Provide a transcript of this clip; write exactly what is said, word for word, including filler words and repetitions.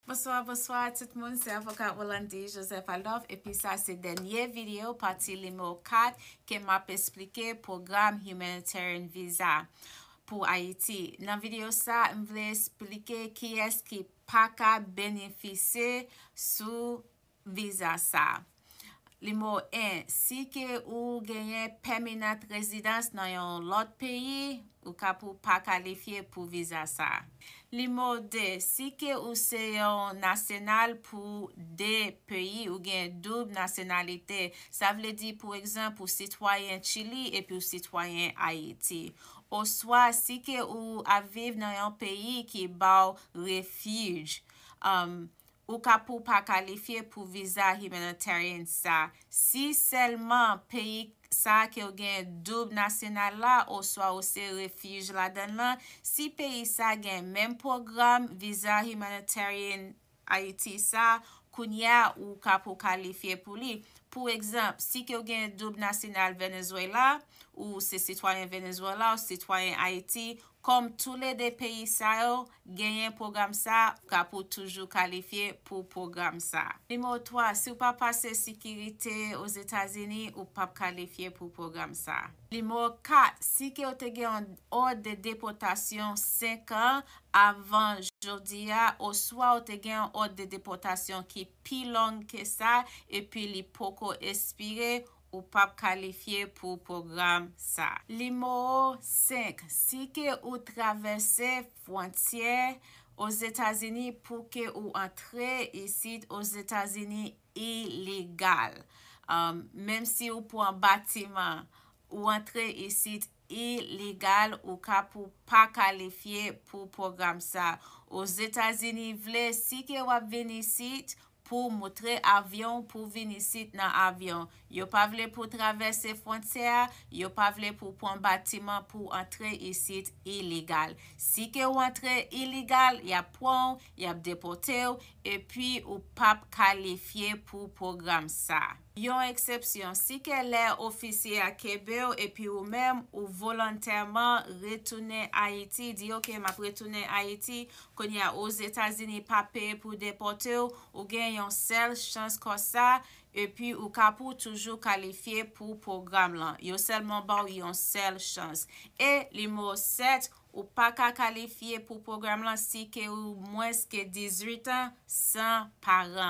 Bonswa, bonswa tout moun, se avoka Rolandi Joseph Adolphe, epi sa se dènye videyo pati nimewo kat ke m ap esplike pwogram Humanitarian Visa pou Ayiti. Nan videyo sa, m vle esplike kiyès ki pa ka benefisye sou viza sa. Nimewo en, si ke ou genyen pèmanant rezidans nan yon lòt peyi, ou ka pou pa kalifye pou viza sa. Nimewo de, si ke ou se yon nasyonal pou de peyi, ou gen doub nasyonalite, sa vle di, pou egzanp, ou sitwayen Chili epi ou sitwayen Ayiti. Oswa, si ke ou ap viv nan yon peyi ki ba w refij, um, ou ka pou pa kalifye pou viza humanitarian sa. Si sèlman peyi sa ke w gen doub nasyonal la, oswa ou se refij ladan l lan, si peyi sa gen menm pwogram viza humanitarian Ayiti sa, kounye a ou ka pou kalifye pou li. Pou egzanp, si ke w gen doub nasyonal Venezuela, ou se sitwayen Venezuela, ou sitwayen Ayiti, kòm toulede peyi sa yo genyen pwogram sa, ou ka pou toujou kalifye pou pwogram sa. Nimewo twa, si w pa pase sekirite Ozetazini, ou p ap kalifye pou pwogram sa. Nimewo kat, si ke w te gen yon òd de depòtasyon senk an avan jodi a, oswa w te gen yon òd de depòtasyon ki pi long ke sa, epi li poko espire, ou p ap kalifye pou pwogram sa. Nimewo senk, si ke ou travèse fwontyè Ozetazini pou ke ou antre isit Ozetazini ilegal. Um, menm si ou pran batiman, ou antre isit ilegal, ou ka pou pa kalifye pou pwogram sa. Ozetazini vle, si ke w ap vin isit, pou moutre avyon, pou vin isit nan avyon. Yo pa vle pou travèse fwontyè a, yo pa vle pou pran batiman pou antre isit ilegal. Si ke w antre ilegal, y ap pran w, y ap depòte w, epi ou p ap kalifye pou pwogram sa. Yon eksepsyon, si ke lè ofisye a kenbe w epi ou menm ou volontèman retounen Ayiti, di, "Oke, m ap retounen Ayiti," kounye a Ozetazini pa peye pou depòte w, ou gen yon sèl chans konsa, epi ou ka pou toujou kalifye pou pwogram lan. Yo sèlman ba w yon sèl chans. E nimewo sèt, ou pa ka kalifye pou pwogram lan si ke ou mwens ke dizuit an san paran.